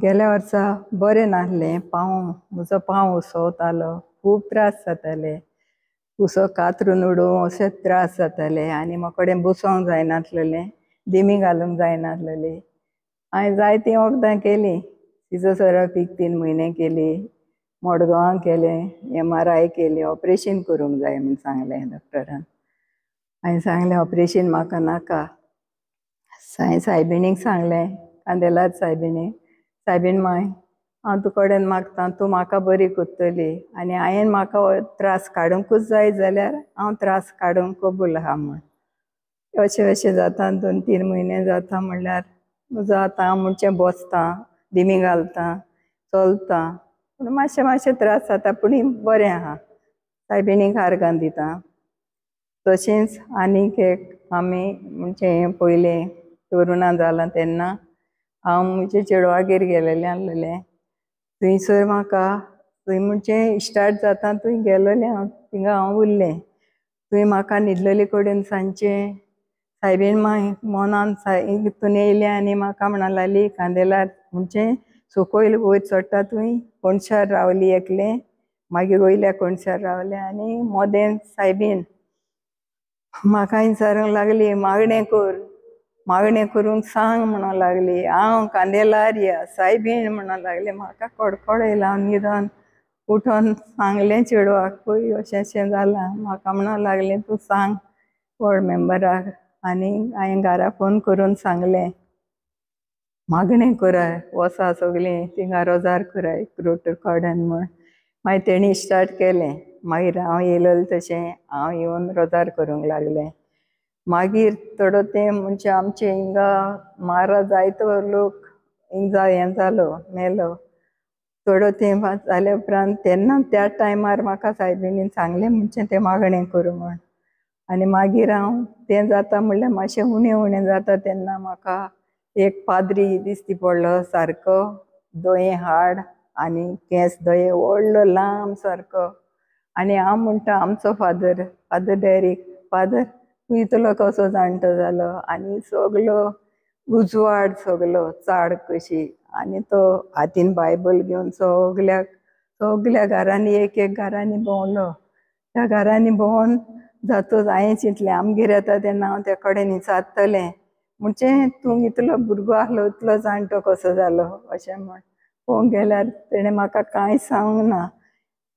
गेल्या वर्सा बरें नासलें. पांव म्हजो पांव उसवतालो, खूब त्रास जाताले. उसो कातरून उडोवं अशें त्रास जाताले आनी म्हाका कडेन बसोंक जायनासलेलें, दिमी घालूंक जायनासलेली. हांवें जायतीं वखदां केलीं. फिजियोथेरपीक 3 म्हयने केली, मडगांवां केलें, MRI केली. ऑपरेशन करूंक जाय म्हूण सांगलें डॉक्टरान. हांवें सांगलें ऑपरेशन म्हाका नाका. हांवें सायबिणीक सांगलें, कांदेलार सायबिणीक, सायबीण माय हांव तुजे कडेन मागता, तूं म्हाका बरी करतली आनी हांवें म्हाका त्रास काडूंकच जाय जाल्यार हांव त्रास काडूंक कबूल आहा म्हूण. अशें अशें जाता 2-3 म्हयने जाता म्हणल्यार म्हजो आतां हांव म्हणचें बसता, दिमी घालता, चलता, पूण मातशें मातशें त्रास जाता, पूण बरें आहा. सायबिणीक आर्गां दिता. तशेंच आनीक एक आमी म्हणचे हें पयलें कोरोना जालां तेन्ना हांव म्हजे चेडवागेर गेलेलें आसलेलें. थंयसर म्हाका थंय म्हणचे स्टार्ट जाता थंय गेलोलें हांव, थिंगा हांव उरलें. थंय म्हाका न्हिदलेले कडेन सांजचें सायबीण माय मनान हितून येयलें आनी म्हाका म्हणा लागली कांदेलार म्हणचे सकयल वयर चडटा थंय कोणशार रावली एकलें, मागीर वयल्या कोणशार रावलें आनी मोदें सायबीण म्हाका विचारूंक लागली मागणें कर, मागणें करूंक सांग म्हणूंक लागली. हांव कांदेलार या सायबीण म्हणूंक लागली. म्हाका कडकड येयलो. हांव न्हिदोन उठोन सांगलें चेडवाक, पळय अशें अशें जालां. म्हाका म्हणूंक लागलें तूं सांग वॉर्ड मेंबराक. आनी हांवें घरा फोन करून सांगलें मागणें कराय वसा सगळीं थिंगा रोजार कराय क्रोटर कडेन म्हण. मागीर तेणी स्टार्ट केलें. मागीर हांव येयलें तशें हांव येवन रोजार करूंक लागलें. मागीर थोडो तेंप म्हणजे आमचे हिंगा मारा जायतो लोक हिंगा हें जालो मेलो. थोडो तेंप जाल्या उपरांत तेन्ना त्या टायमार म्हाका सायबिणीन सांगलें म्हणजे तें मागणें करूं म्हण. आनी मागीर हांव तें जाता म्हणल्यार मातशें उणें उणें जाता तेन्ना म्हाका एक पाद्री दिसती पडलो, सारको दोये हाड आनी केंस दोये व्हडलो लांब सारको. आनी हांव म्हणटा आमचो फादर, फादर डॅरीक, फादर तूं इतलो कसो जाणटो जालो आनी सगलो उजवाड सगलो चाड कशी. आनी तो हातीन बायबल घेवन सगल्याक सगल्या घरांनी एक एक घरांनी भोंवलो. त्या घरांनी भोंवन जातूच हांवें चिंतलें आमगेर येता तेन्ना हांव त्या कडेन विचारतलें म्हणजे तूं इतलो भुरगो आसलो इतलो जाणटो कसो जालो अशें म्हण. पळोवंक गेल्यार तेणें म्हाका कांय सांगूंक ना.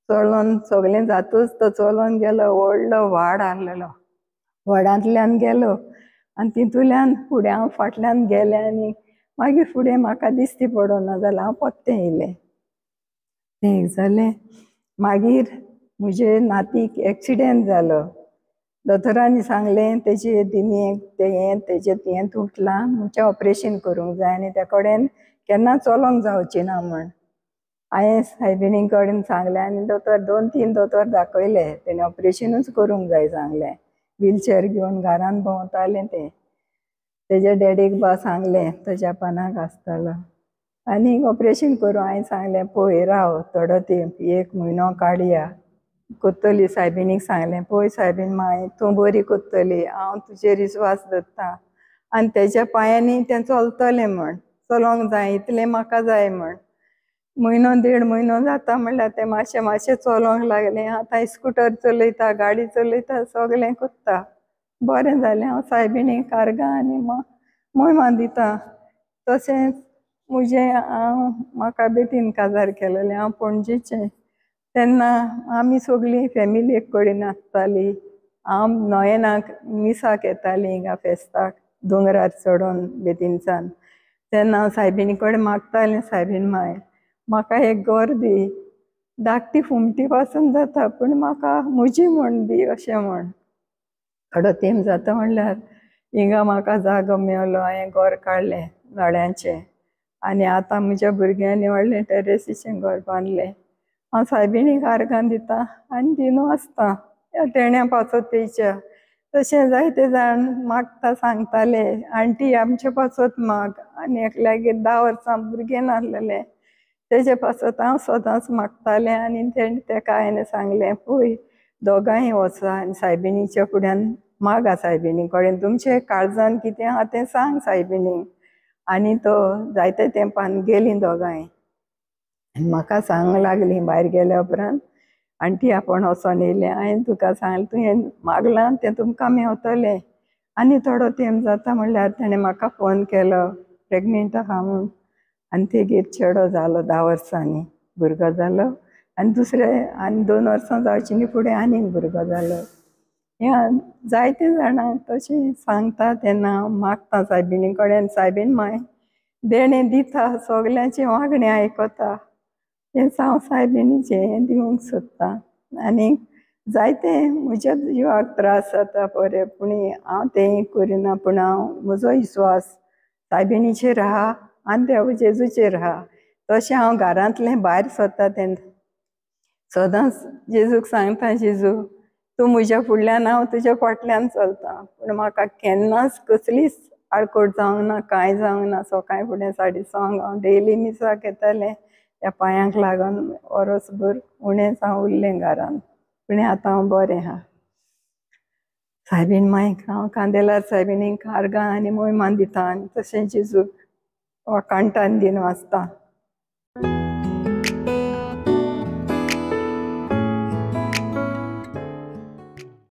चलोन सगलें जातूच तो चलोन गेलो. व्हडलो वाड आसलेलो, वडांतल्यान गेलो आनी तितूंतल्यान फुडें हांव फाटल्यान गेलें आनी मागीर फुडें म्हाका दिसती पडना जालें. हांव परतें येयलें. तें एक जालें. मागीर म्हजे नातीक एक्सिडेंट जालो. दोतोरांनी सांगलें तेजे दिमयेक तें हें तेजें हें तुटलां म्हणजे ऑपरेशन करूंक जाय आनी त्या कडेन केन्ना चलोंक जावचें ना म्हण. हांवें सायबिणी कडेन सांगलें आनी दोतोर 2-3 दोतोर दाखयले. तेणें ऑपरेशनूच करूंक जाय सांगलें. व्हीलचेर घेवन घरान भोंवतालें तें. तेज्या डॅडीक बा सांगलें, तो जपानाक आसतालो. आनी ऑपरेशन करूं हांवें सांगलें पळय राव थोडो तेंप 1 म्हयनो काडया कोत्तली. सायबिणीक सांगलें पळय सायबीण माय तूं बरी कोत्तली, हांव तुजेर विस्वास दवरता आनी तेज्या पांयांनी तें चलतलें म्हण, चलोंक जाय इतलें म्हाका जाय म्हण. म्हयनो 1.5 म्हयनो जाता म्हणल्यार तें मातशें मातशें चलोंक लागलें. आतां स्कुटर चलयता, गाडी चलयता, सगळें करता. बरें जालें. हांव सायबिणीक आर्गां आनी मोयमा दिता. तशेंच म्हजें हांव म्हाका बेतीन काजार केलेलें. हांव पणजेचें. तेन्ना आमी सगळीं फॅमिली एक कडेन आसताली. हांव नोयेनाक मिसाक येतालीं हिंगा फेस्ताक दोंगरार चडोन बेतीनसान. तेन्ना हांव सायबिणी कडेन मागतालें, सायबीण माय म्हाका एक घर दी, धाकटी फुमटी पासून जाता पूण म्हाका म्हजी म्हण दी अशें म्हण. थोडो तेंप जाता म्हणल्यार हिंगा म्हाका जागो मेवलो. हांवें घर काडलें नळ्यांचें आनी आतां म्हज्या भुरग्यांनी व्हडलें टेरेसीचें घर बांदलें. हांव सायबिणीक आर्गां दिता आनी दिनू आसता तेण्या पासत तेच्या. तशें जायते जाण मागता सांगताले आण्टी आमचे पासत माग. आनी एकल्यागेर 10 वर्सां भुरगें नासलेलें तेजे पासत हांव सदांच मागतालें. आनी तेणें तेका हांवें सांगलें पळय दोगांय वचा आनी सायबिणीच्या फुड्यान मागा सायबिणी कडेन तुमचे काळजान कितें आहा तें सांग सायबिणीक. आनी तो जायते तेंपान गेलीं दोगांय. आनी म्हाका सांगूंक लागलीं भायर गेल्या उपरांत, आण्टी आपूण वचोन येयलें, हांवें तुका सांगलें तुवें मागलां तें तुमकां मेवतलें. आनी थोडो तेंप जाता म्हणल्यार तेणें म्हाका फोन केलो प्रेगनेंट आहा म्हूण. आनी तेगेर चेडो जालो 10 वर्सांनी भुरगो जालो. आनी दुसरे आनी 2 वर्सां जावची न्ही फुडें आनीक भुरगो जालो. हें जायते जाणां तशें सांगता तेन्ना हांव मागता सायबिणी कडेन, सायबीण माय देणें दिता, सगल्यांचें मागणें आयकता. हेंच हांव सायबिणीचें हें दिवंक सोदतां. आनी जायते म्हज्या जिवाक त्रास जाता बरें, पूण हांव तें करिना, पूण हांव म्हजो विस्वास सायबिणीचेर आहा आनी देव जेजूचेर आहा. तशें हांव घरांतलें भायर सरता तेन्ना सदांच जेजूक सांगता, जेजू तूं म्हज्या फुडल्यान हांव तुज्या फाटल्यान चलता. पूण म्हाका केन्नाच कसलीच आडकोट जावंक ना, कांय जावंक ना. सकाळीं फुडें 6:30 हांव डेली मिसाक येतालें, त्या पांयांक लागून वरसभर उणेंच हांव उरलें घरान. पूण आतां हांव बरें आहा. सायबीण मायक हांव कांदेलार सायबिणीक आर्गां आनी मोयमान दिता आनी तशें जेजूक वाखाणटान दीन वाचता.